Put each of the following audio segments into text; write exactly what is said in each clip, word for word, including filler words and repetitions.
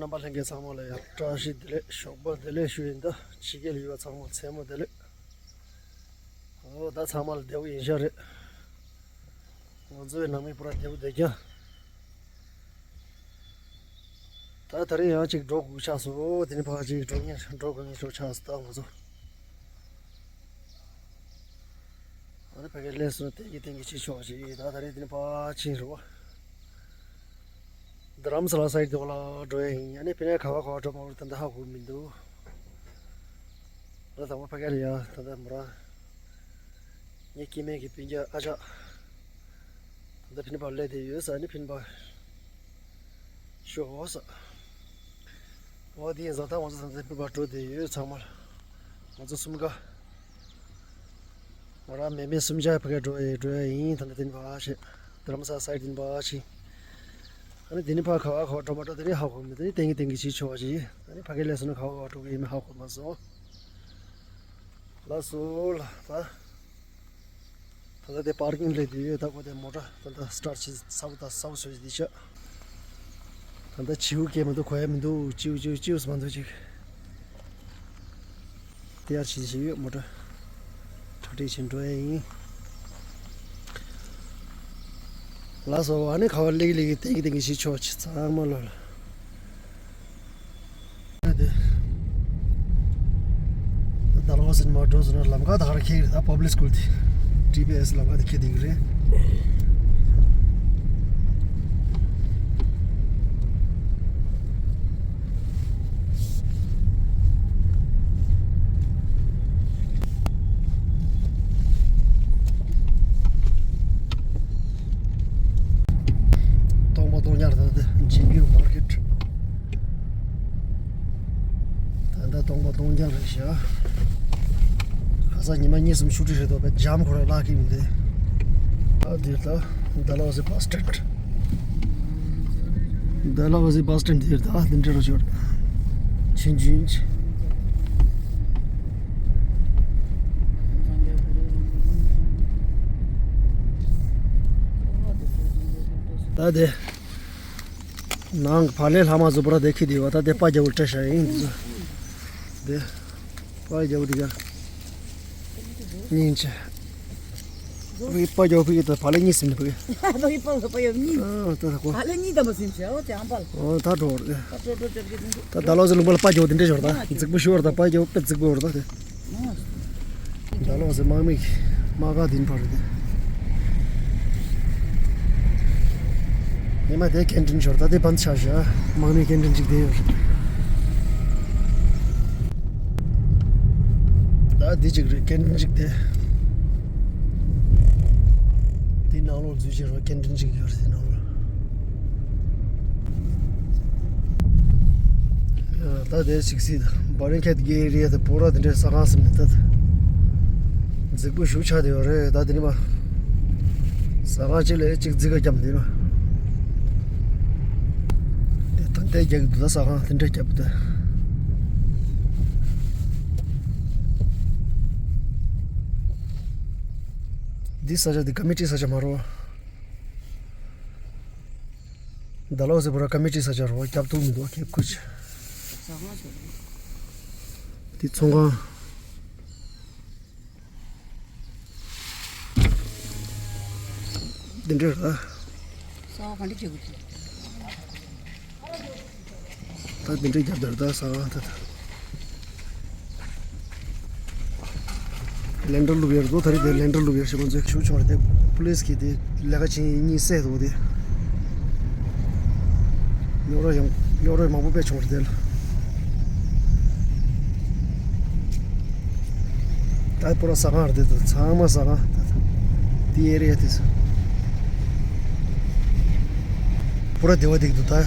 རྣམ་པ་ལྷན་རྒྱས་ཚང་མ་ལ་ཡང་བཀྲ་ཤིས་བདེ་ལེགས། ཞོགས་པ་བདེ་ལེགས་ཞུ་ཡིན། ད་ཕྱི་རྒྱལ་ཡོད་པ་ཚང་མ་མཚན་མོ་བདེ་ལེགས། འོ་ད་ཚང་མ་ལ་བདེ་པོ་ཡིན་ཤག་རེད། ང་ཚོའི་ནང་མི་པུ་ར་བདེ་པོ་བསྡད་ཀྱང་། ད་ད་རེས་ཡང་ཅིག་འགྲོ་དགོས་ཆགས་སོང་། དེ་ནས་ཕར་ཅིག་འགྲོ་ཉེན་འགྲོ་དགོས་ཉེན་ཤོར་ཆགས་སོང་ད་ང་ཚོ། ཨ་ནི་ཕ་གིར་སླེབས་སོང་། ཏན་གྱི་ཏན་གྱི་ཕྱིན་ཆོག་ཅིག་ད་ད་རེས་དེ་ནས་ཕར་ཕྱིན་རོགས། རྡ་རམ་ས་ལ་སའིཌ་དེ་བ་ལ་འགྲོ་ཡ་ཡིན། ཨ་ནི་ཕ་གིར་ག་བ་ག་བ་འགྲོ་མ་འགྲོ་ད་ལྟ་ཧ་གོ་མི་འདུག་ད་དང་པོ་ཕ་གིར་ཡ་ད་ལྟ་མོ་རང་ངའི་སྐྱེ་དམན་གྱི་སྤུན་ཀྱག་ཨ་ཅག་ད་ལྟ་ཕིན་པ་སླེབས་བསྡད་ཡོད་ས། ཨ་ནི་ཕིན་པ་ཤོག་ས། འོ་དེ་ཡིན་ཙང་ད་ང་ཚོ་ད་ལྟ་ཕིན་པ་འགྲོ་བསྡད་ཡོད་ཚང་མ། ང་ཚོ་གསུམ་ཀ། ང་རང་མེ་མེ་གསུམ་ཆ་ཕ་གིར་འགྲོ་ཡི་འགྲོ་ཡ་ཡིན། ད་ནི་དེ་ནི་ཕར་ཕྱིན། རྡ་རམ་ས་ལ་སའིཌ་དེ་ནི་ཕར་ཕྱིན། ཨ་ནི་དེ་ནི་ཕར་ག་བ་ག་བ་འགྲོ་མ་འགྲོ་དེ་ནི་ཧ་གོ་མི་འདུག་ཨ་ནི་ཏན་གྱི་ཏན་གྱི་ཕྱིན་ཆོག་ཅིག་ཨ་ནི་ཕ་གིར་སླེབས་སོང་ན་ག་བ་ག་བ་འགྲོ་གི་ཡིན་མིན་ཧ་གོ་མ་སོང་། ལགས་སོ་ལགས། ད་ད་ལྟ་དེ་པར་ཀིང་སླེབས་བསྡད་ཡོད། ད་ཁོ་དེ་མོ་ཊ་ད་ལྟ་སི་ཊར་བྱེད་ས་བོ་ད་ས་བོ་བཟོས་བསྡད་ཤག་ད་ལྟ་བྱིའུ་སྐད་མི་འདུག་གོ་ཡ་མི་འདུག་བྱིའུ་བྱིའུ་བྱིའུ་ཟེར་མ་འདུག་ཅིག་དེ་ཡར་ཕྱིན་བཞིན་ཡོད། མོ་ཊ་གྲ་སྒྲིག་བྱེད་འགྲོ་ཡ་ཡིན། ལགས་སོ། ཨ་ནི་ག་བ་སླེབས་ཀྱི་སླེབས་ཀྱི་ཏན་གྱི་ཏན་གྱི་ཕྱིན་ཆོག་ཅིག་ཚང་མ་ལོ་ལ། ད་ལོ་སིན་མ་འགྲོ་སོང་ན་ལམ་ཁ་ད་ག་རེ་འཁེལ་གྱི་རེད། ད་པབ་ལིག་སི་ཀུལ་དེ་ཊི་པི་ཨེ་སི་ལམ་ཁ་དེ་འཁེལ་བསྡད་ཀྱི་རེད། སྟོང་པ་སྟོང་རྐྱང་རེད། ད་ལྟ་ཇིན་གྱུ་མར་ཀེཊ། ད་ལྟ་སྟོང་པ་སྟོང་རྐྱང་རེད་ཤག་ཁ་སང་ཉི་མ་གཉིས་གསུམ་ཆུ་ཁྲི་རེད་དོ། བས་ཇམ་ཁོ་རང་ལག་གི་མི་འདུག་ཨ་འདིར་ད་ཌལ་ཧོ་སི་བྷ་སི་སི་ཊེན་ཌི། ཌལ་ཧོ་སི་བྷ་སི་སི་ཊེན་ཌི་འདིར་ད་འདི་འདྲ་རུ་ཤོར། ཆིན་ཅུན། ད་དེ། ནང་གི་བག་ལེབ་ལྷག་མ་བཟོ་པར་དེ་ཁྱི་དེ་བ་ད་དེ་པ་རྒྱབ་སྤྲད་བཞག་ཡིན་འདི་ཚོ། དེ། པ་རྒྱབ་དེ་གར། སྙིང་རྗེ། བི་པ་རྒྱབ་བི་ད་བག་ལེབ་གཉིས་ཟིན་ནི་བི། བི་པ་བི་པ་ཡོད་གཉིས། ཨ་ད་ད་གོ། བག་ལེབ་གཉིས་དམ་པ་ཟིན་བྱས་འོ་དེ་ཨང་པ་ལ། ཨོ་ད་འགྲོ་བར་དེ། ད་འགྲོ་འགྲོ་འགྲོ་གི་འདུག་ད་ད་ལོ་ཟེར་ལུང་པ་ལ་པ་རྒྱབ་དེ་འདྲ་ཞོར་ད་རྫིག་པོ་ཞོར་ད་པ་རྒྱབ་པ་རྫིག་པོ་ཡོད་ད་དེ། ད་ལོ་ཟེར་དམག་མི་དམག་སྒར་དེ་ཕར་རེད་དེ། ཉི་མ་དེ་ཀེན་ཊིན་ཞོར་ད་དེ་བན་ཆགས་ཤག་དམག་མི་ཀེན་ཊིན་ཅིག་དེ་ཡོད་རེད། ད་དེ་ཅིག་རེད་ཀེན་ཊིན་ཅིག་དེ། དེ་ནང་ལོགས་འཛུལ་བྱས་རོགས་ཀེན་ཊིན་ཅིག་ཡོད་རེད་དེ་ནང་ལོགས། ད་དེ་ཞིག་སྲིད་བྷ་རིང་ཁེད་ཀྱི་ཨེ་རི་ཡ་དེ་པོ་ར་དེ་འདྲའི་ས་ཁང་ཟིན་ནས་ད་རྫིག་པོ་ཞུ་ཆགས་དེ་ཡོད་རེད། ད་དེ་ནི་མ་ས་ཁང་གཅིག་ལས་གཅིག་རྫིག་ག་རྒྱབ་འདི་ནི་དེ་ད་དེ་རྒྱག་གི་འདུག་ད་ས་ཁང་དེ་འདྲ་རྒྱབ་ད་འདི་ས་ཆ་འདི་ཀ་མི་ཊི་ས་ཆ་མ་རོ། ཌལ་ཧོ་སི་པོ་ར་ཀ་མི་ཊི་ས་ཆ་རོ་རྒྱབ་ཐུབ་མི་འདུག་ཁེབ་ཁུ་ཆ། དེ་ཚོང་ཁང་འདི་འདྲ་ར། ས་བ་ག་འདྲ་བྱེད་དགོས་ཀྱི། ད་དེ་འདྲའི་རྒྱབ་དར་ད་ས་ད་ད། ལེན་ཌར་ལུབ་ཡར་དོ་ད་རེད་དེ་ལེན་ཌར་ལུབ་ཡར་ཞེས་པ་ཚོས་ཞུ་ཆོག་རེད་དེ་པུ་ལིས་ཀྱི་དེ་ལས་ཀ་ཆེན་གཉིས་བསད་འདུག་དེ། རྙོག་དྲ་ཡང་རྙོག་དྲ་མང་པོ་དཔེ་བྱུང་རེད་དེ་ལ། ད་པུ་ར་ས་ཁང་རེད་དེ་ཚང་མ་ས་ཁང་དེ་ཨེ་རི་ཡ་དེ། པུ་ར་དེ་བ་དེ་འདུག་ད།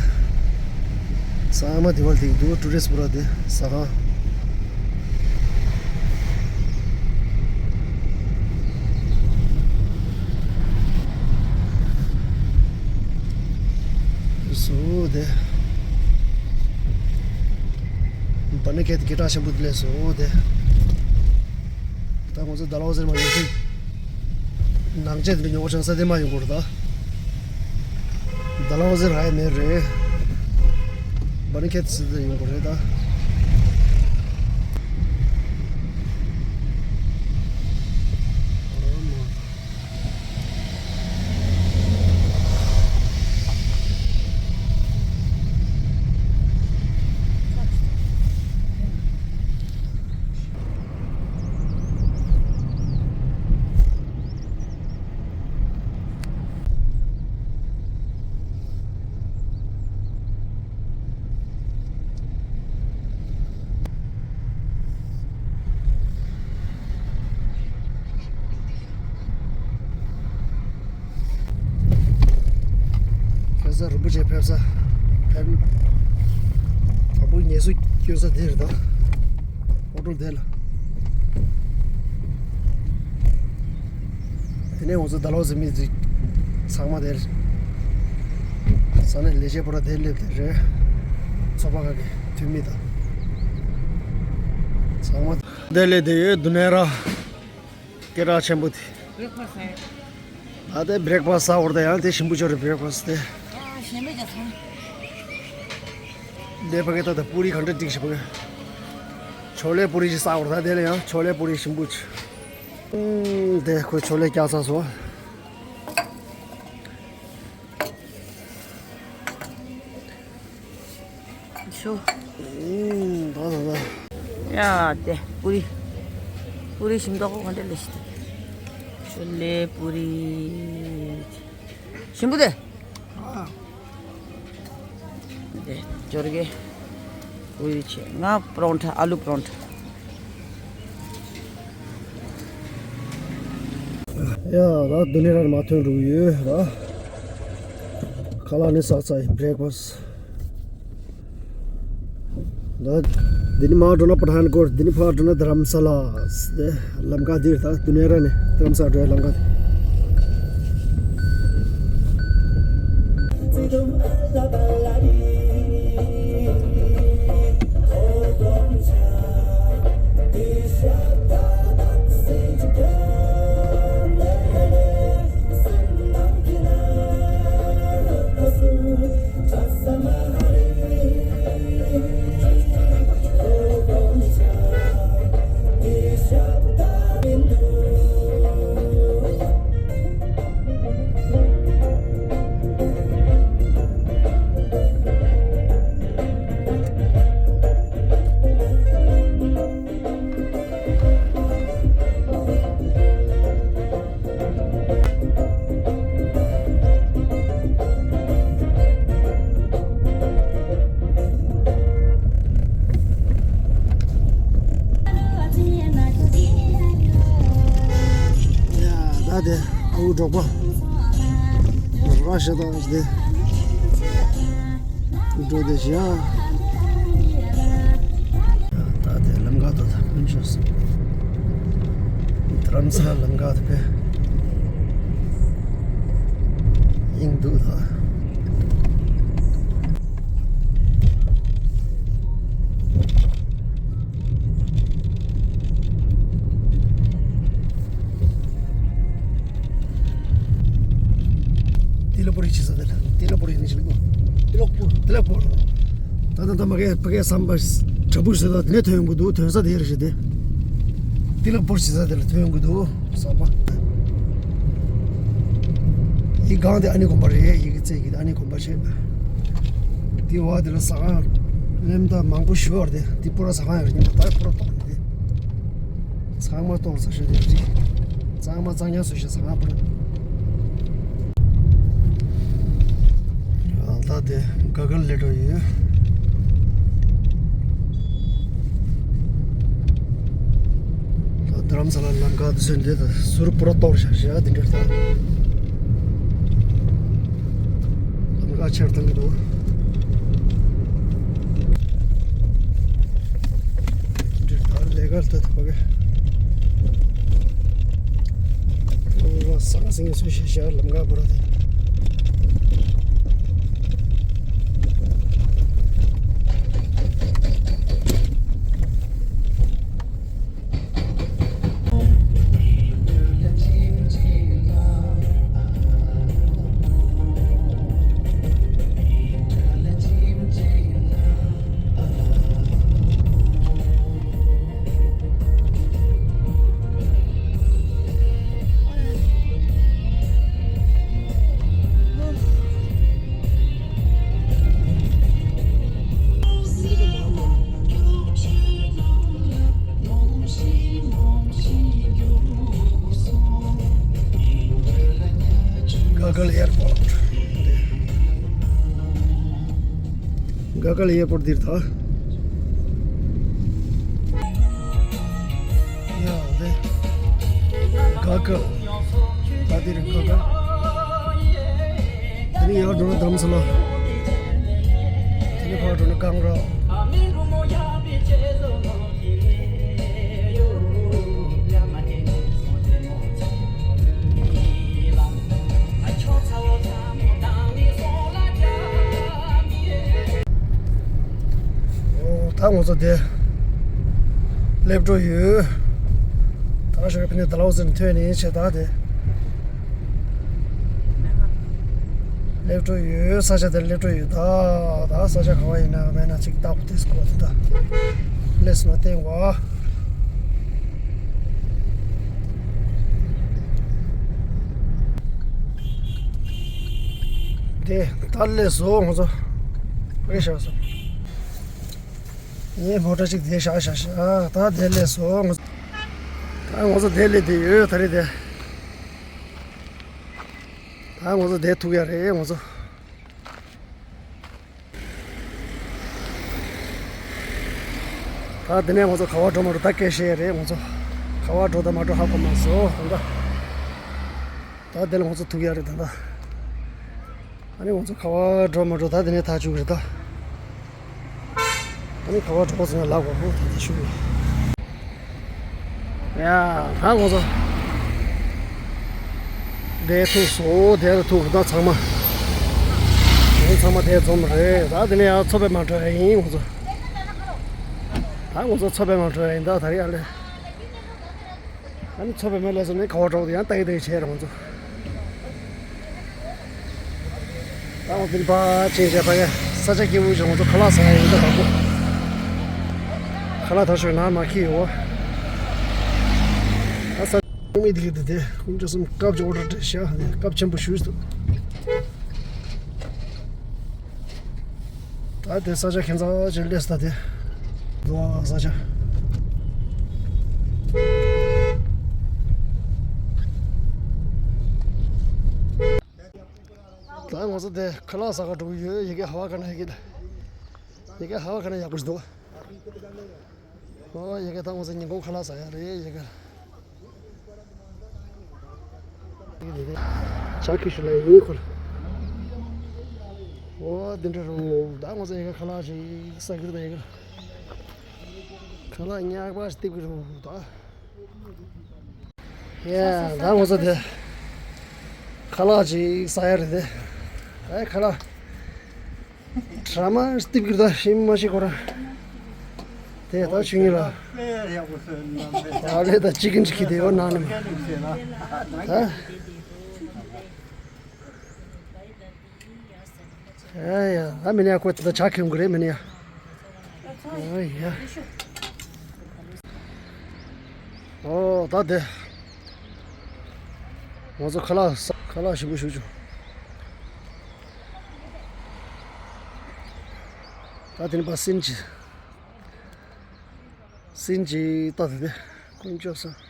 ཚང་མ་དེ་བ་དེ་འདུག་ཊུ་རི་སི་པུ་ར་དེ་ས་ཁང་། སོ་དེ། བ་ནི་ཁེ་དེ་སྐད་གྲགས་ཆེན་པོ་དེ་ལས་སོ་དེ། ད་ང་ཚོ་ཌལ་ཧོ་སི་མ་ཡོང་ཚེ། ནང་ཆེན་དེ་ཉོ་བ་ཆང་ས་དེ་མ་ཡོང་གོ་ར་ད། ཌལ་ཧོ་སི་ར་ཡ་མེད་རེད། བ་ནི་ཁྱེད་ཚོ་ཡོང་གི་རེད་ད། ཁ་སང་རིན་པོ་ཆེ་ཕེབས་ས། ཕེབས། དང་པོ་ངལ་གསོ་སྐྱོན་ས་དེ་རེད་ད། ཨོ་ཊོ་དེ་ལ། དེ་ནས་ང་ཚོ་ད་ལོ་ཟི་མི་ཚང་མ་དེར། ས་ནས་ལས་བྱེད་པོ་ར་དེར་སླེབས་དེ་རེད། ཚོགས་པ་ཁག་གི་འཐུས་མི་དང་། ཚང་མ་དེར་སླེབས་དེ་ཡོད་དུ་ནས་ར། སྐད་གྲགས་ཆེན་པོ་དེ། ཨ་དེ་བྷི་རེག་ཕ་སི་ཟ་བར་དེ་ཡང་དེ་ཞིམ་པོ་ཅོ་རེད་བྷི་རེག་ཕ་སི་དེ། དེ་ཕ་གི་ད་ད་པུ་རི་ག་འདྲ་སྒྲིག་ཞིག་ཕ་གི། ཆོ་ལེ་པུ་རི་ཞིག་ཟ་བར་ད་དེ་ལ་ཡང་ཆོ་ལེ་པུ་རི་ཞིམ་པོ་ཅིག་ཨུམ། དེ་ཁོས་ཆོ་ལེ་བཀྱག་ཚར་སོང་། ཤོ། ཨུམ། ད་ད་ད། ཡ་དེ་པུ་རི། པུ་རི་ཞིམ་མདོག་གོ་ག་འདྲ་ལེ་ཤི་དེ། ཆོ་ལེ་པུ་རི། ཞིམ་པོ་དེ། དེ་འབྱོར་གི། འོ་ཡོད་ཆེ། ང་པ་རོན་ཐ། ཨ་ལུ་པ་རོན་ཐ། ཡ་ད་དུ་ནི་ར་མ་ཐོན་འགྲོ་གི་ཡོད་ར། ཁ་ལག་ནི་ཟ་ཚར་ཡིན། བྷི་རེག་ཕ་སི། ད་འདི་ནི་མར་འགྲོ་ན་པ་ཐན་ཀོཊ། འདི་ནི་ཕར་འགྲོ་ན་དྷ་རམ་ས་ལ། དེ་ལམ་ཁ་འདིར་ད་དུ་ནི་ར་ནི་དྷ་རམ་ས་ལ་འགྲོ་ཡ་ལམ་ཁ་འདི། ཡ་ད་དེ་ཨ་ཁུ་འབྲོག་པ་ར་ཤ་ད་དེ། འགྲོ་བདེ་ཞིག་ཡ། ད་དེ་ལམ་ཁ་དོ་ད་ཕུན་ཆོག་སོང་། དྷ་རམ་ས་ལ་ལམ་ཁ་དོ་པས། ཡིན་འདུག་ད། ཏི་ལ་པུ་རི་ཆི་ས་དེ་ལ། ཏི་ལ་པུ་རི་ནི་ཆི་ལ་གོ། ཏི་ལ་པུར། ཏི་ལ་པུར། ད་ད་ད་མ་གེ་ཕ་གེ་བསམ་པ་དྲ་འབུ་ཟེར་ད་དེ་ནས་ཐོན་ཡོང་གི་འདུག་ཐོན་ས་དེ་རེད་ཤི་དེ། ཏི་ལ་པུར་ཆི་ས་དེ་ལ་ཐོན་ཡོང་གི་འདུག་བསམ་པ། ཡི་གང་དེ་ཨ་ནི་དགོན་པ་རེད། ཡི་གེ་རྩེ་གི་ཨ་ནི་དགོན་པ་ཆེ། དེ་བ་དེ་ལ་ས་ཁང་ལེམ་ད་མང་པོ་ཞུ་བར་དེ་དེ་པུ་ར་ས་ཁང་ཡོད་རེད། ཉི་མ་ད་པུ་ར་གཏོང་རེད་དེ། ཚང་མ་གཏོང་ས་ཞེས་དེ་རེད། གཙང་མ་གཙང་རྐྱང་བཟོ་ཞེས་ཚང་མ་པུ་ར། ཨ་ད་དེ་ག་ག་ལེ་འགྲོ་ཡོད། ད་དྷ་རམ་ས་ལ་ལམ་ཁ་དེ་ཚོ་འདི་ད་ཟུར་པུ་ར་གཏོར་བཞག་བཞག་དེ་འདྲ་ད། ལམ་ཁ་ཆེར་བཏང་གི་འདུག་འདི་ད་ལས་ཀ་ལྟ་ཐུབ་པ་གི། ཨོ་ར་ཟང་ཟིང་སུ་ཤེས་ཤར་ལམ་ཁ་བོར་ཏེ། ག་ག་ལ་གཡས་པོར་འདིར་ད། ཡ་ལེ། ག་ག་ད་འདིར་ག་ག་དེ་ནས་ཡར་འགྲོ་ན་དྷ་རམ་ས་ལ། དེ་ནས་ཕར་འགྲོ་ན་གངས་ར། ཨོ། ད་ང་ཚོ་དེ་སླེབས་འགྲོ་ཡོད། ད་ཞོར་ཕི་ནས་ད་ལའོ་ཟེར་ཐོན་ནས་ཆེ་ད་དེ། སླེབས་འགྲོ་ཡོད། ས་ཆ་དེར་སླེབས་འགྲོ་ཡོད། ད་ད་ས་ཆ་ག་བ་ཡིན་ན་མེད་ན་ཅིག་ལྟ་དགོས་དེ་སྐོར་དེ་ད་སླེབས་སོང་ན་བསྟན་དགོས། དེ་ད་སླེབས་སོང་ང་ཚོ། ཕ་གི་བཞག་སོང་། ངས་མོ་ཊ་ཅིག་དེ་བཞག་བཞག་བཞག་ད་དེ་སླེབས་སོང་ང་ཚོ། ད་ང་ཚོ་དེ་སླེབས་བསྡད་ཡོད་ད་རེས་དེ། ད་ང་ཚོ་བསྡད་ཐུབ་ཡ་རེད་ང་ཚོ། ད་འདི་ནས་ང་ཚོ་ག་བ་འགྲོ་མ་འགྲོ་ད་སྐད་བཤད་ཡ་རེད་ང་ཚོ། ག་བ་འགྲོ་ད་མ་འགྲོ་ཧ་གོ་མ་སོང་ད། ད་འདི་ལ་ང་ཚོ་ཐུག་ཡ་རེད་ད་ད། ཨ་ནི་ང་ཚོ་ག་བ་འགྲོ་མ་འགྲོ་ད་འདི་ནས་ཐག་གཅོད་གི་རེད་ད། ཨ་ནི་ག་བ་འགྲོ་ཟེར་ན་ལབ་དགོས་ཧོ་ད་ད་ཞུ་གི། ཡ། ད་ང་ཚོ་དེ་ཐུག་སོ་དེ་ལ་ཐུག་ད་ཚང་མ། དེ་ཚང་མ་དེ་འཛོམས་རེད་ད། དེ་ནས་ཡང་མཚོ་པདྨ་འགྲོ་ཡ་ཡིན་ང་ཚོ། ད་ང་ཚོ་མཚོ་པདྨ་འགྲོ་ཡ་ཡིན་ད་ད་རེས་ཨ་ལེ། ཨ་ནི་མཚོ་པདྨ་ལ་སོང་ནས་ག་བ་འགྲོ་ཡང་ལྟ་གི་ལྟ་གི་བྱས་རེད་ང་ཚོ། ད་ང་ཚོ་འདི་ཕར་ཕྱིན་བྱས་ཕ་གི་ས་ཆ་སྐྱིད་པོ་ཞིག་ང་ཚོ་ཁ་ལག་ཟ་ཡ་ཡིན་ད་དང་པོ། ཁ་ལག་ད་ཞོག་ནང་མ་ཁི་ཡོད། ཨ་ས་མི་འདི་གི་འདི་དེ་ཀུན་ཅོ་སུམ་སྐབས་ཀྱི་ཨོ་ཌར་སྤྲད་ཤག་ནས་སྐབས་ཆེན་པོ་ཞུས་འདུག་ད་དེ་ས་ཆ་ཁྱད་མཚར་ཅན་སླེབས་ད་དེ། འདུག་ས་ཆ། ད་ང་ཚོ་དེ་ཁ་ལག་ཟ་ག་འགྲོ་གི་ཡོད། ཡ་གི་ཧ་བ་ག་ན་ཡ་གི་ཡ་གི་ཧ་བ་ག་ན་ཡག་པོ་ཞིག་འདུག་ཨོ་ཡ་གི་ད་ང་ཚོ་ཉིན་གུང་ཁ་ལག་ཟ་ཡ་རེད་ཡ་གི་ཇ་ཁི་ཤུ་ལ་ཡིན་ཁོ་ལ། ཨོ་དེ་འདྲ་རུ་ད་ང་ཚོ་ཡ་གི་ཁ་ལག་ཅིག་ཟ་གི་རེད་ད་ཡ་གི་ཁ་ལག་ཉག་པ་ཞིག་སྟེར་གི་རེད་ད། ཡ། ད་ང་ཚོ་དེ་ཁ་ལག་ཅིག་ཟ་ཡ་རེད་དེ། ཨེ་ཁ་ལག་གྲ་མ་སྟིབ་ཀིར་ད་ཤིམ་མ་ཤི་ཁོ་ར། དེ་ད་ཆུ་ཡིན་ལ། ད་ལེ་ད་ཅི་ཀིན་ཅི་ཁི་དེ་བ་ན་ནི་མ། ད། ཨེ་ཡ། ཨ་མི་ནི་ཡ་ཁོ་ད་ཆ་ཁེམ་གི་རེད་མི་ནི་ཡ། ཨེ་ཡ། ཨོ་ད་དེ། ང་ཚོ་ཁ་ལག་ཁ་ལག་ཞིམ་པོ་ཞིག་བྱུང་། ད་དེ་ནི་པ་སིན་ཅི། སིན་ཅི་ད་དེ་དེ་ཀུན་ཅོ་སོང་།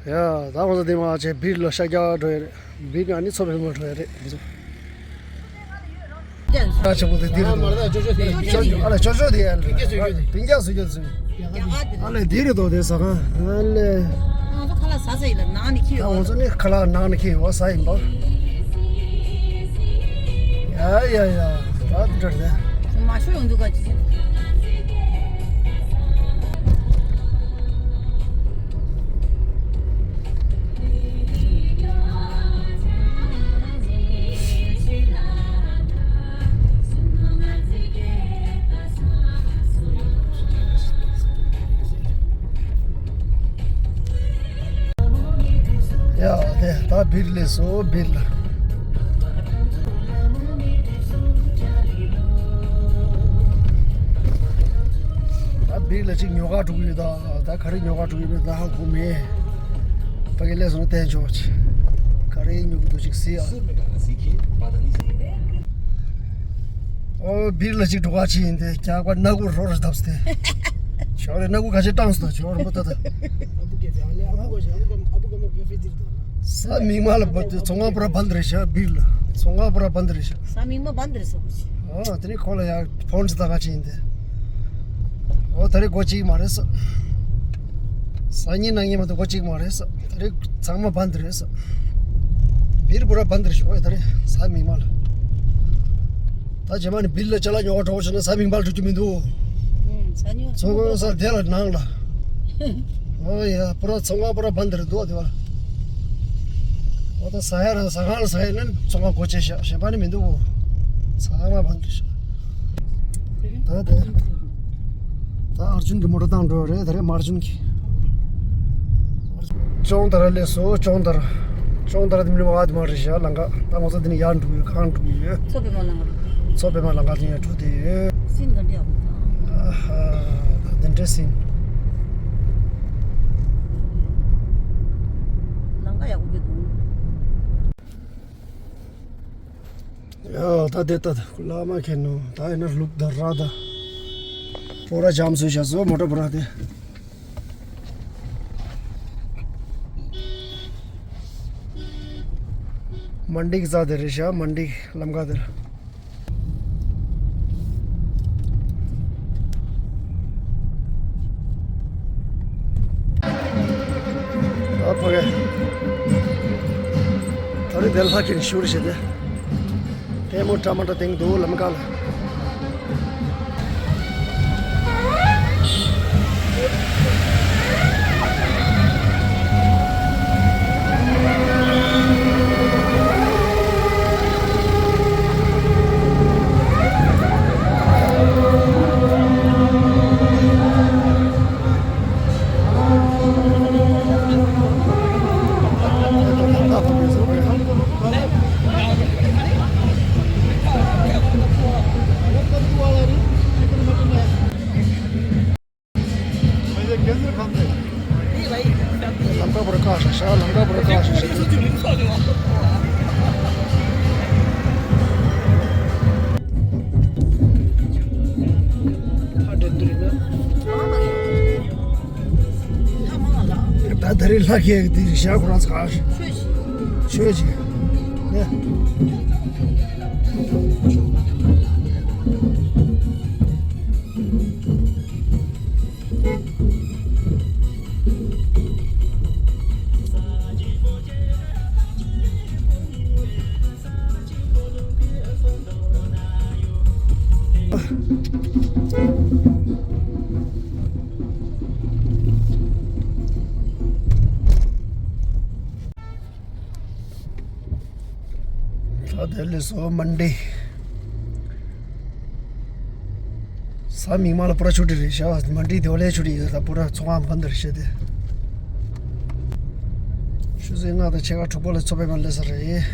ཡ། ད་ང་ཚོ་འདི་མ་བྱས་བིར་ལ་ཤར་རྒྱག་འགྲོ་ཡ་རེད། བིར་ནས་ཨ་ནི་མཚོ་པདྨ་འགྲོ་ཡ་རེད་ང་ཚོ། ད་ཆེན་པོ་དེ་འདི་རེད་དོ། ཨ་ལ་ཅོ་ཅོ་དེ་ཡ་ལ། བིང་རྒྱག་སུ་རྒྱག་སུ། ཨ་ལ་འདི་རེད་དོ་དེ་ཟ་ཁང་། ཨ་ལེ། ང་ཚོ་ཁ་ལག་ཟ་ས་ཡིན་ལ་ནང་ནས་ཁྱེར་ཡོང་། ང་ཚོ་ནི་ཁ་ལག་ནང་ནས་ཁྱེར་ཡོང་ཟ་ཡིན་པ། ཡ་ཡ་ཡ། ད་འདི་འདྲ་རེད། མ་ཤོད་ཡོང་འདུག་ག་ཅི། ཡ་དེ་ད་བིར་ལས་སོ་བིར་ལ། ད་བིར་ལ་ཅིག་ཉོ་ག་འགྲོ་གི་ཡོད་ད། ད་ག་རེ་ཉོ་ག་འགྲོ་གི་ཡོད་ད་ཧ་གོ་མེད། ཕ་གི་ལས་སོང་བསྟན་ཆོག་ཅིག་ག་རེ་ཉོ་གི་འདུག་ཅིག་གཟིགས་ཨ། ཨོ་བིར་ལ་ཅིག་འགྲོ་ག་ཅི་ཡིན་དེ་རྒྱག་པ་སྣ་སྒོར་རོ་རེ་བརྡབས་ཏེ། ཞོག་རེ་སྣ་ཁུག་ཁ་ཤས་བཏང་སོང་ད་ཞོག་རེ་མོ་ད་ད། ཨ་བུ་གེ་ཨ་ལེ་ཨ་བུ་གོ་ཞེ་ཨ་བུ་གམ་ཨ་བུ་གམ་གེ་ཧྥེ་ཏིར་ད། ས་མིག་མ་ལ་བ་ཚོང་ཁང་པུ་ར་བན་རེ་ཤ་བིར་ལ་ཚོང་ཁང་པུ་ར་བན་རེ་ཤ། ས་མིག་མ་བན་རེ་ས་བུ་ཞེ། ཨོ་དེ་ནི་ཁོ་ལ་ཡ་ཕོན་ཅི་ད་ག་ཅི་ཡིན་ཏེ། ཨོ་ད་རེ་གོ་ཅིག་མ་རེད་ས། ས་ཉིན་ན་ཉིན་མ་ད་གོ་ཅིག་མ་རེད་ས། ད་རེ་ཚང་མ་བན་རེ་ས། བིར་པུ་ར་བན་རེ་ཤ་ཨོ་ད་རེ་ས་མིག་མ་ལ། ད་རྗེས་མ་ནི་བིལ་ལ་ཅ་ལག་ཉོ་བ་འགྲོ་བ་བྱུང་ན་ས་མིག་མལ་འགྲོ་རྒྱུ་མི་འདུག་ས་ཉོ་ཚོང་ཁང་ས་དེ་ལ་ནང་ལ། ཨོ་ཡ་པུ་ར་ཚོང་ཁང་པུ་ར་བན་དེར་འདུག་དེ་བ། ཨོ་ད་ས་ཡ་ར་ས་ཁང་ལ་ས་ཡ་ནི་ཚོང་ཁང་སྒོ་ཕྱེ་ཤག་གཞན་པ་ནི་མི་འདུག་ས་ཁང་མ་བན་དེར་ཤག་ད་དེ། ད་ཨར་ཇུན་གྱི་མོ་ཊ་བཏང་འགྲོ་རེད་ད་རེད་མ་ཨར་ཇུན་གྱི། ཅོང་དར་ལས་སོ་ཅོང་དར། ཅོང་དར་དེ་མི་བ་དེ་མ་རེད་ཤག་ལང་ཀ་ད་ང་ཚོ་དེ་ནས་ཡར་འགྲོ་ཡོད་གང་འགྲོ་ཡོད། མཚོ་པདྨ་ལང་ཀ། མཚོ་པདྨ་ལང་ཀ་དེ་ཡར་འགྲོ་དེ་ཡོད། སིན་ག་འདྲ་ཡག་པོ་དང་། ཨ་ཧ། ད་དེ་འདྲ་སིན། ལང་ཀ་ཡག་པོ་གི་འདུག་ཡ་ད་དེ་ད་བླ་མ་ཁྱེར་ནོ་ད་ཡིན་ན་ལུག་ད་ར་ད། པོ་ར་ཇམ་སུ་ཤ་སོ་མོ་ཊ་པོ་ར་དེ། མན་ཌི་གི་རྩ་དེ་རེད་ཤག་མན་ཌི་ལམ་ཁ་དེར། ཨ་ཕ་གི། ད་རེས་དེ་ལྷ་ཁྱེར་ཤུར་བྱེད་དེ། ལྟད་མོ་འདྲ་མ་འདྲ་དེང་འདུག་ལམ་ཁ་ལ། ལམ་ཁ་པུ་ར་བཀག་ཤག་ཤག་ལམ་ཁ་པུ་ར་བཀག་ཤག་ཤག་ད་ད་རེས་ལྷ་ཁྱེར་གི་དེ་ཞག་ཁོ་རང་ཚ་ཁ་ཤས། ཆོས་ཅིག་ནས། ད་དེ་ལས་སོ་མན་ཌི། ས་མིག་མ་ལ་པུ་ར་ཆུ་ཊི་རེད་ཤག་མན་ཌི་དེ་བ་ལས་ཆུ་ཊི་ཡོད་ད་པུ་ར་ཚོང་ཁང་བན་དེར་བཤད་དེ། ཆུ་ཚོད་ལྔ་དང་ཕྱེད་ཀ་དྲུག་པ་ལ་མཚོ་པདྨ་སླེབས་ས་རེད།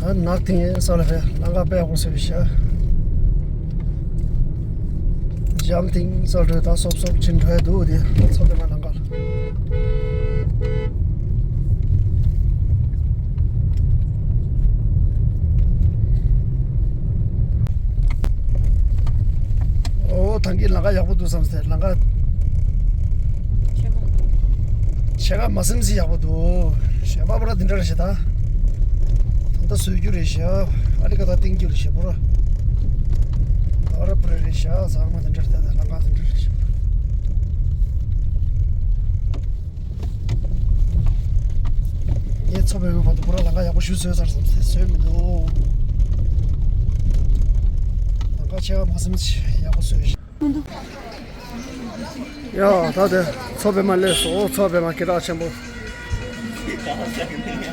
ད་ནག་ཐིང་ས་ལ་རེད་ལང་ཀ་དཔེ་ཡག་པོ་བཟོས་ཤག་འཇམ་ཐིང་ས་ལ་རེད་ད་སོབ་སོབ་ཕྱིན་འགྲོ་ཡ་འདུག་དེ་མཚོ་པདྨ་ལང་ཀ་ལ། ཨོ་ཐང་གི་ལང་ཀ་ཡག་པོ་འདུག་བསམ་སྟེ་ལང་ཀ་ཆེ་ག་མ་སེམས་སི་ཡག་པོ་འདུག་གཞན་པ་པོ་ར་འདི་འདྲ་རེད་ཤག་ད་ད་ལྟ་བཟོས་རྒྱུ་རེད་ཤག་ཨ་ལི་ཀ་ད་ཏིང་རྒྱུ་རེད་ཤག་པོ་ར་ད་ར་པོ་ར་རེད་ཤག་ཚང་མ་འདི་འདྲ་རེད་ད་ལང་ཀ་འདི་འདྲ་རེད་ཤག་ངས་མཚོ་པདྨའི་བར་དུ་པུ་ར་ལང་ཀ་ཡག་པོ་ཞིག་བཟོས་ཚར་བསམ་སྟེ་བཟོས་མི་འདུག་ལང་ཀ་ཆེ་བ་མ་སེམས་ཡག་པོ་བཟོས་ཤག་ཡ་ད་དེ་མཚོ་པདྨ་སླེབས་སོང་མཚོ་པདྨ་སྐད་གྲགས་ཆེན་པོ།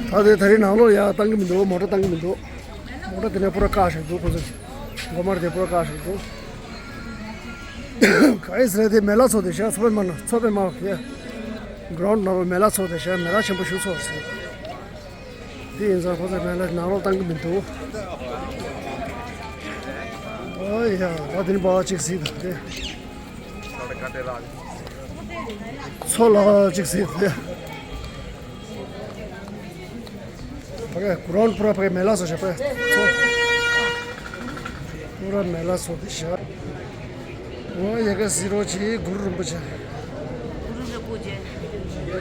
ད་དེ་ད་རེས་ནང་ལོགས་ཡ་བཏང་གི་མི་འདུག་མོ་ཊ་བཏང་གི་མི་འདུག་མོ་ཊ་དེ་ནས་པུ་ར་བཀག་བཞག་འདུག་ཁོ་ཚོ་མགོ་དམར་དེ་པུ་ར་བཀག་བཞག་འདུག་ག་ཨི་སི་རེད་དེ་མེ་ལ་ཚོགས་དེ་ཤག་མཚོ་པདྨ་ན་མཚོ་པདྨ་ཡ་གྷི་རའུན་ཌི་ནང་ལོགས་མེ་ལ་ཚོགས་དེ་ཤག་མེ་ལ་ཆེན་པོ་ཞིག་ཚོགས་ཟེར། དེ་ཡིན་ཙང་ཁོ་ཚོ་མེ་ལ་ནང་ལོགས་བཏང་གི་མི་འདུག་ཨོ་ཡ་ད་དེ་ནི་པ་ཅིག་གཟིགས་དང་དེ། མཚོ་ལ་གཅིག་ཟིན་ཏེ། ཕ་གི་གུ་རོན་པུ་ར་ཕ་གི་མེ་ལ་སོ་ཞེས་པས་མཚོ། པུ་ར་མེ་ལ་སོ་དེ་ཤ། འོ་ཡ་གི་ཟི་རོ་ཆི་གུ་རུ་རིན་པོ་ཆེ། གུ་རུ་རིན་པོ་ཆེ།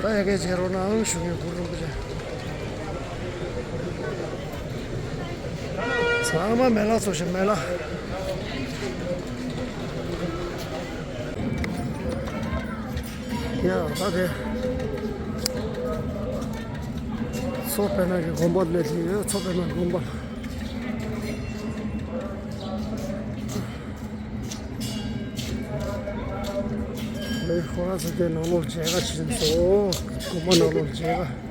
ད་ཡ་གི་བྱེད་རོགས་གནང་ཞུ་ཡོད་གུ་རུ་རིན་པོ་ཆེ། ཚང་མ་མེ་ལ་ཚོ་ཞིག་མེ་ལ། ཡ་ད་དེ། མཚོ་དཔལ་ནག་གི་དགོན་པ་སླེབས་ཀྱི་ཡོད། མཚོ་དཔལ་ནག་དགོན་པ། ལས་ཁོ་ར་ཚོ་དེ་ནང་ལོགས་མཇལ་ཁ་ཕྱིན་སོང་། དགོན་པ་ནང་ལོགས་མཇལ་ཁ།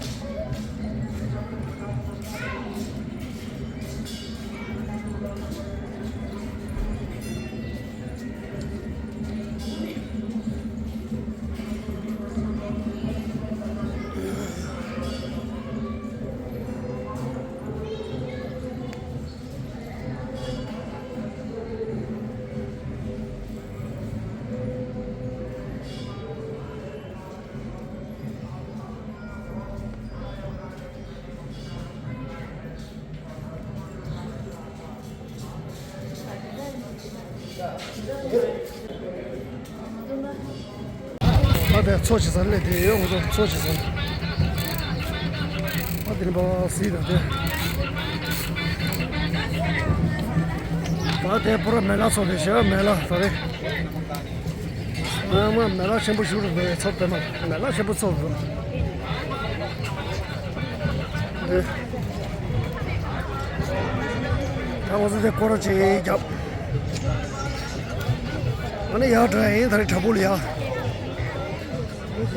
ཨ་དེ་མཚོ་ཆེ་ས་སླེབས་དེ་ཡོད་ངོ་། མཚོ་ཆེ་ས། ཨ་དེ་ནི་པ་སི་དང་དེ། ཨ་དེ་པུ་ར་མེ་ལ་ཚོ་དེ་ཤ་མེ་ལ་ད་རེ། ཨ་མ་མེ་ལ་ཆེན་པོ་ཞིག་རུ་འགྲོ་བའི་མཚོ་དཔེ་མ་མེ་ལ་ཆེན་པོ་ཚོ་རུ། དེ། ད་ང་ཚོ་དེ་སྐོར་ར་ཅིག་བརྒྱབ། ཨ་ནི་ཡར་འགྲོ་ཡ་ཡིན། ད་རེས་བྲག་ཕུག་ལ་ཡ།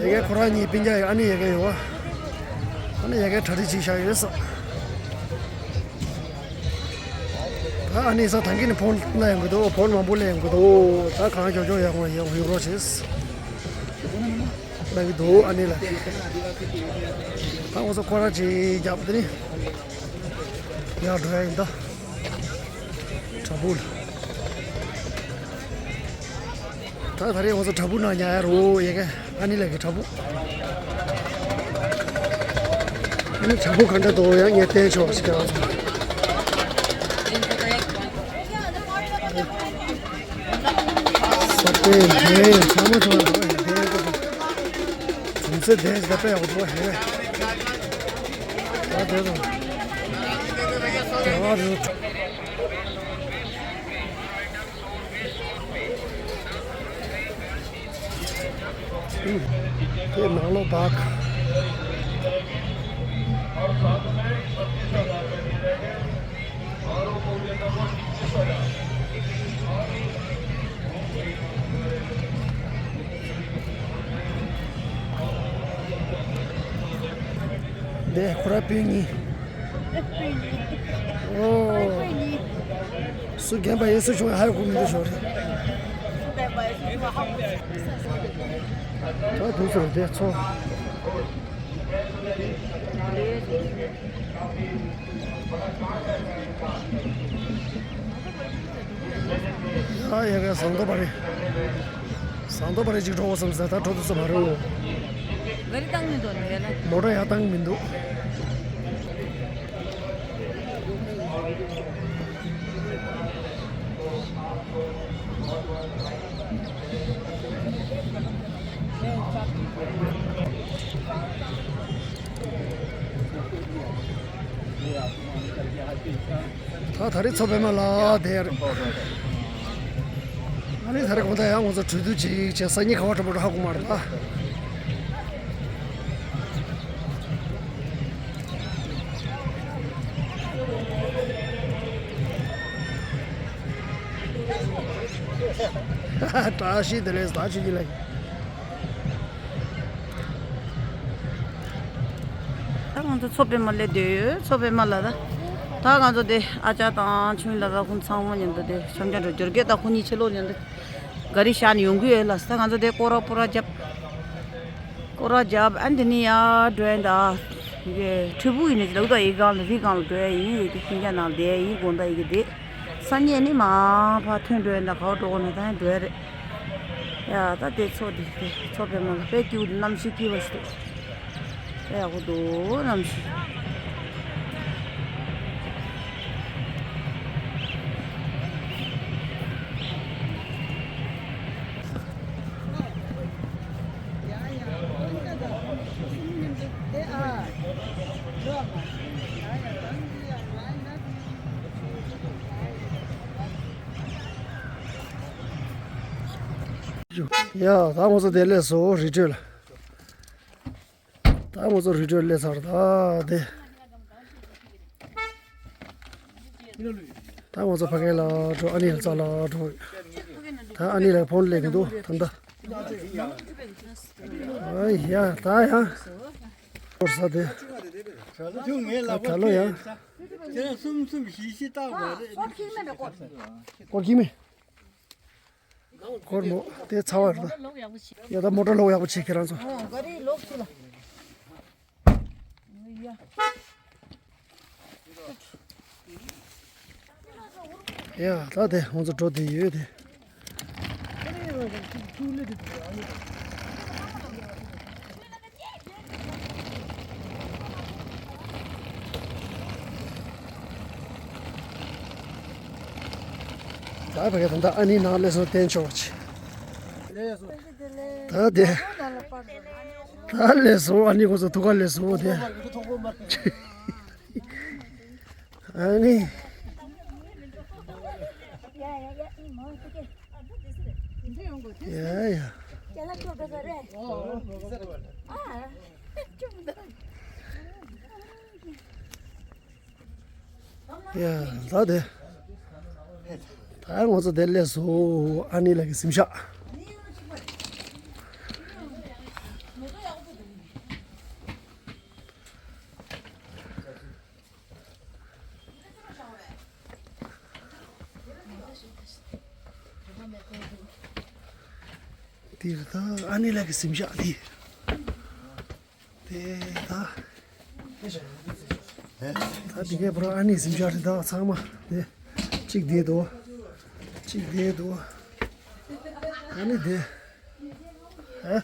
ཡ་གི་ཁོ་རང་གཉིས་སྤུན་ཀྱག་ཡོད། ཨ་ནི་ཡ་གི་ཡོད་པ། ཨ་ནི་ཡ་གི་གྲ་སྒྲིག་བྱས་བཞག་ཡོད་ས། ད་ཨ་ནི་ས་ཐང་གི་ནི་ཕོན་ན་ཡོང་གི་འདུག་ཕོན་མང་པོ་ལེན་ཡོང་གི་འདུག་ད་གང་མགྱོགས་མགྱོགས་ཡག་པོ་ཡག་པོ་ཡོང་རོགས་བྱེད། ལབ་ཀྱི་འདུག་ཨ་ནི་ལ། ད་ང་ཚོ་སྐོར་ར་ཅིག་བརྒྱབ་དེ་ནི་ཡར་འགྲོ་ཡ་ཡིན་ད། བྲག་ཕུག་ལ། ད་ད་རེས་ང་ཚོ་བྲག་ཕུག་ནང་ཉལ་ཡ་རོ་ཡ་གི། ཨ་ནི་ལ་གི་བྲག་ཕུག་ཨ་ནི་བྲག་ཕུག་ག་འདྲ་འདུག་ཡ་ངས་བསྟན་ཆོག་ཞིག་ཀྱང་། ས་པན་དེ་ཚང་མ་ཚང་མ་འདུག་ཡ་དེ། གྲོང་གསེབ་དེ་ད་དཔེ་ཡག་པོ་འདུག་ཧེ། ད་དེ་དང་། དེ་བ་རུ། དེ་ནང་ལོགས་བག་འདི་ཁོ་ར་སྤུན་གཉིས། ཨོ། སུ་རྒན་པ་ཡིན་སུ་ཆུང་ཡིན་ཧ་གོ་མི་འདུག་ཞོར་རེད། ད་དུས་སུ་འདི་ཚོ། ཡ་ཡ་ག་ཟངས་མདོག་དཔལ་རི། ཟངས་མདོག་དཔལ་རི་ཅིག་འགྲོ་དགོས་བསམ་ཟེར་ད་འགྲོ་ཐུབ་ས་མ་རེད། ག་རེ་བཏང་མི་འདུག་འདི་ལ། མོ་ཊ་ཡར་བཏང་མི་འདུག་ད་ད་རེས་མཚོ་པདྨ་ལ་དེར། ཨ་ནི་ད་རེས་གོང་ད་ཡང་ང་ཚོ་གྲོས་བསྡུར་ཅིག་བྱས་སང་ཉིན་ག་བ་འགྲོ་མ་འགྲོ་ཧ་གོ་མ་རེད་ད། བཀྲ་ཤིས་བདེ་ལེགས་ད་ཆུ་ཡིན་ལ། ད་ང་ཚོ་མཚོ་པདྨ་སླེབས་བསྡད་ཡོད། མཚོ་པདྨ་ལ་ད། ད་ང་ཚོ་དེ་ཨ་ཅག་དང་ཆུང་ལ་ད་ཁོང་ཚང་མ་མཉམ་དུ་དེ་འཆམ་འཆམ་འགྲོ་འབྱོར་གས་ད་ཁོང་གཉིས་ཕྱི་ལོགས་མཉམ་དུ་ག་རི་བཞག་ནས་ཡོང་གི་ཡོད་ལ། ད་ང་ཚོ་དེ་སྐོར་ར་སྤོ་ར་བརྒྱབ། སྐོར་ར་བརྒྱབ་ཨ་འདི་ནས་ཡར་འགྲོ་ཡིན་ད། ཡི་གེ་ཁྲི་ཕུག་ཡིན་ནས་ལག་ད་ཡི་གང་ལ་རི་སྒང་ལ་འགྲོ་ཡ་ཡིན། ཡི་གེ་ཤིང་རྒྱ་ནང་བསྡད་ཡིན་དགོང་ད་ཡི་གེ་བསྡད། སང་ཉིན་ནི་མར་ཕར་ཐོན་འགྲོ་ཡིན་ད། ག་བ་འགྲོ་དགོས་ན་ད་ཡང་འགྲོ་ཡ་རེད། ཡ་ད་དེ་མཚོ་འདི་དེ་མཚོ་པདྨ་ལ་དཔེ་སྐྱིད་པོ་འདུག་གནམ་གཤིས་སྐྱིད་པ་ཞིག་འདུག་དཔེ་ཡག་པོ་འདུག་གནམ་གཤིས། ཡ་ད་ང་ཚོ་དེ་སླེབས་སོང་རི་ཁྲོད་ལ། ད་ང་ཚོ་རི་ཁྲོད་སླེབས་ཚར། ད་དེ། ད་ང་ཚོ་ཕ་གི་ལ་འགྲོ། ཨ་ནི་ལ་རྩ་ལ་འགྲོ། ད་ཨ་ནི་ལ་ཕོན་སླེབས་ཀྱི་འདུག་ད་ད། ཨ་ཡ་ད་ཡ། སྐོར་ས་དེ། ད་ད་ལོ་ཡ། སྐོར་གྱིས་མེད། སྐོར་མོ་དེ་ཚ་བ་རེད་ད། ཡ་ད་མོ་ཊ་ལོག་ཡག་པོ་བྱེད་ཁྱེད་རང་ཚོ། ཡ་ད་དེ་ང་ཚོ་འགྲོ་དེ་ཡོད་དེ། ད་བ་ག་ད་ད་ཨ་ནི་ནང་ལས་སོང་བསྟན་ཆོག་ཅི། ད་དེ། ད་ལས་སོང་ཨ་ནི་ཁོ་ཚོ་ཐུག་ག་ལས་སོང་དེ། ཨ་ནི། ཡ་ཡ། ཡ་ད་དེ། ད་ང་ཚོ་དེ་སླེབས་སོང་ཨ་ནི་ལགས་ཀྱི་གཟིམ་ཤག་འདིར་ད་ཨ་ནི་ལགས་ཀྱི་གཟིམ་ཤག་འདི། དེ་ད། ད་འདི་གའི་པར་ཨ་ནི་གཟིམ་ཤག་རེད་ད་ཚང་མ་དེ། གཅིག་འདི་འདུག་གཅིག་འདི་འདུག་ཨ་ནི་དེ། ཧ།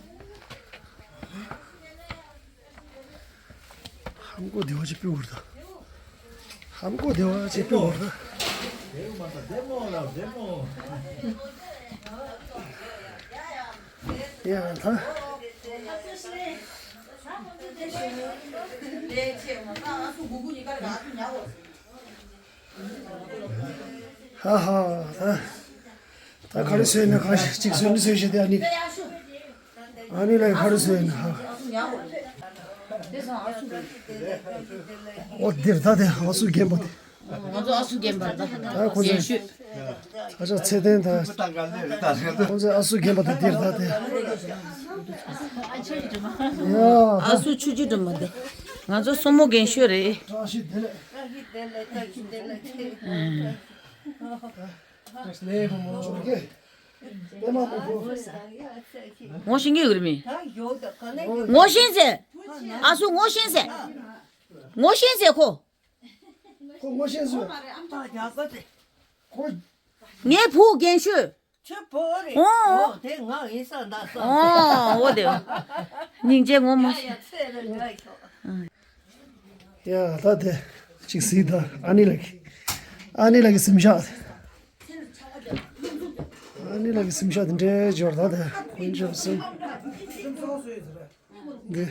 ཧམ་གོ་བདེ་བ་ཅིག་སྤྲོད་དགོས་རེད་ད། ཧམ་གོ་བདེ་བ་ཅིག་སྤྲོད་དགོས་རེད་ད། ཡ་ད། ཧ་ཧ་ད། ད་ག་རེ་བཟོས་ན་ག་ཞིག་ཅིག་བཟོས་ནི་བཟོས་ཤིག་དེ་ཨ་ནི། ཨ་ནི་ལ་ག་རེ་བཟོས་ན་ཧ། ཨོ་འདིར་ད་དེ་ཨ་སུ་རྒན་པོ་དེ། ང་ཚོ་ཨ་སུ་རྒན་པ་ད། ད་ཁོ་ཚོ་རྒན་ཤོས། ས་ཆ་ཚད་ལྡན་ད། ཁོ་ཚོ་ཨ་སུ་རྒན་པ་དེ་འདིར་ད་དེ། ཡ་ཨ་སུ་ཆུ་ཆུ་འགྲོ་མ་དེ། ང་ཚོ་སྲུ་མོ་རྒན་ཤོས་རེད། བཀྲ་ཤིས་བདེ་ལེགས། བཀྲ་ཤིས་བདེ་ལེགས། བཀྲ་ཤིས་བདེ་ལེགས། ཨ། པདྨ་དམུ་བོ། ངོ་ཤེས་ཀྱི་ཡོད་རེད་མི། ངོ་ཤེས་ཟེར། ཨ་སུ་ངོ་ཤེས་ཟེར། ངོ་ཤེས་ཟེར་ཁོ། ཁོ་ངོ་ཤེས་ཟེར། ཁོ། ངའི་བུ་རྒན་ཤོས། ཁྱོད་བུ་རེད། ཨོ། ཨོ་དེ་ང་ཡིན་ས་འདྲ་ས། ཨོ་འོ་དེ། སྙིང་རྗེ་ངོ་མ། ཡ་ཡ་ཚེ་རིང་ལ་ཁྱོད། ཡ་ད་དེ་ཅིག་གཟིགས་ད། ཨ་ནི་ལགས་ཀྱི། ཨ་ནི་ལགས་ཀྱི་གཟིམ་ཤག་ཨ་ནི་ལགས་ཀྱི་གཟིམ་ཤག་དེ་འདྲའི་འབྱོར་ད་དེ་དཀོན་མཆོག་གསུམ། འདི།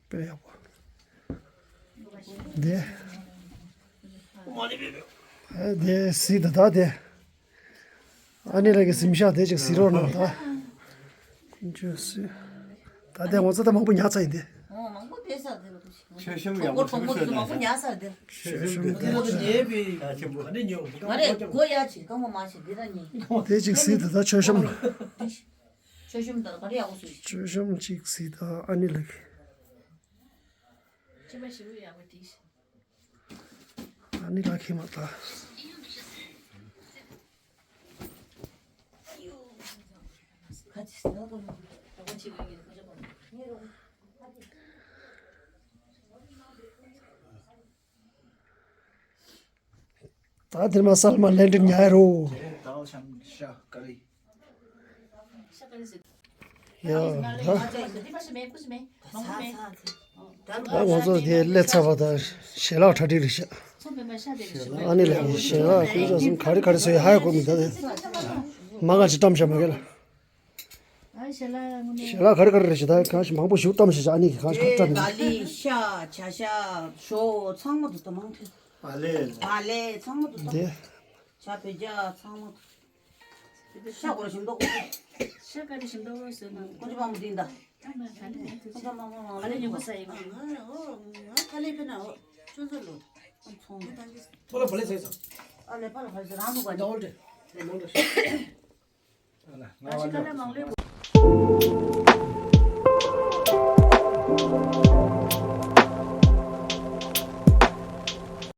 དཔེ་ཡག་པོ། འདི། ཨ་འདི་གཟིགས་ད་ད་དེ། ཨ་ནི་ལགས་ཀྱི་གཟིམ་ཤག་དེ་ཅིག་གཟིགས་རོགས་གནང་ད། ཁོང་ཚོས་གཟིགས། ད་ལྟའི་ངོ་ཚ་ད་མང་པོ་ཉར་ཚར་ཡིན་ཏེ། ཨོ་མང་པོ་བསྡད་ས་དེ་ལ་ཁུ་ཤི། མཆོད་གཤོམ་ཡག་པོ་གྲོང་པོ་དེ་ཚོ་མང་པོ་ཉར་ས་དེ། མཆོད་གཤོམ་དེ་ལ་ཉེ་བའི་ག་ནས་ཉོ་ག་ང་རེ་སྒོ་ཡ་ཆེ་གང་མ་མ་ཆེ་འདི་ལ་ཉེ། དེ་ཅིག་གཟིགས་ད་ད་མཆོད་གཤོམ་ལ། མཆོད་གཤོམ་ད་ག་རེ་ཡག་པོ་སུ། མཆོད་གཤོམ་ཅིག་གཟིགས་ད་ཨ་ནི་ལགས། ཕྱི་མ་ཞིམ་པོ་ཡག་པོ་དེ། ཨ་ནི་ལ་ཁེ་མ་ལྟ། ད་དེར་མ་སལ་མ་ལན་ཏིན་ཉའི་རོ། ཡ། ད། ད་ང་ཚོ་དེ་སླེབས་ཚར་བ་དང་ཞལ་ལག་གྲ་སྒྲིག་རེད་ཤག་ཨ་ནི་ལགས་ཀྱིས་ཞལ་ལག་ཀུན་ཅག་གསུམ་ག་རེ་ག་རེ་བཟོས་ཡོད་ཧ་ཡ་གོ་མི་ད་དེ། མ་ག་ཅིག་བཀྲམ་བཞག་མ་གི་ལ། ཞལ་ལག་ག་རེ་ག་རེ་རེད་ཤག་ད་གང་ཞིག་མང་པོ་ཞིག་བཀྲམ་བཞག་ཨ་ནི་གི་གང་ཞིག་ག་རེ་བཀྲམ་ཡོད། ད་ལི་ཤ་ཇ་ཤ་ཞོ་ཚང་མ་འདུག་ད་མང་ཐོས། བག་ལེབ། བག་ལེབ་ཚང་མ་འདུག་ད། དེ། ཇ་བོད་ཇ་ཚང་མ། ཤ་སྐོར་ཞིམ་མདོག་ཤ་དཀར་ཞིམ་མདོག་བཟོས་ན། ཀུན་སྤྱོད་མང་པོ་འདི་འདྲ། ཨ་ལེ་ཉོ་གི་ས་ཡིན། ང་ང་ཁ་ལེ་ཕེ་ན་འོ་ཅོ་ཚོ་ལོ། ཚོང་། ཕ་ལ་བ་ལེ་ཟེར་ས། ཨ་ལེ་ཕ་ལ་བ་ལེ་ཟེར་རང་ནུ་ག་ནི། ཨ་ལེ་ང་ཨ་ཤི་ཁ་ལེ་མང་ལེ་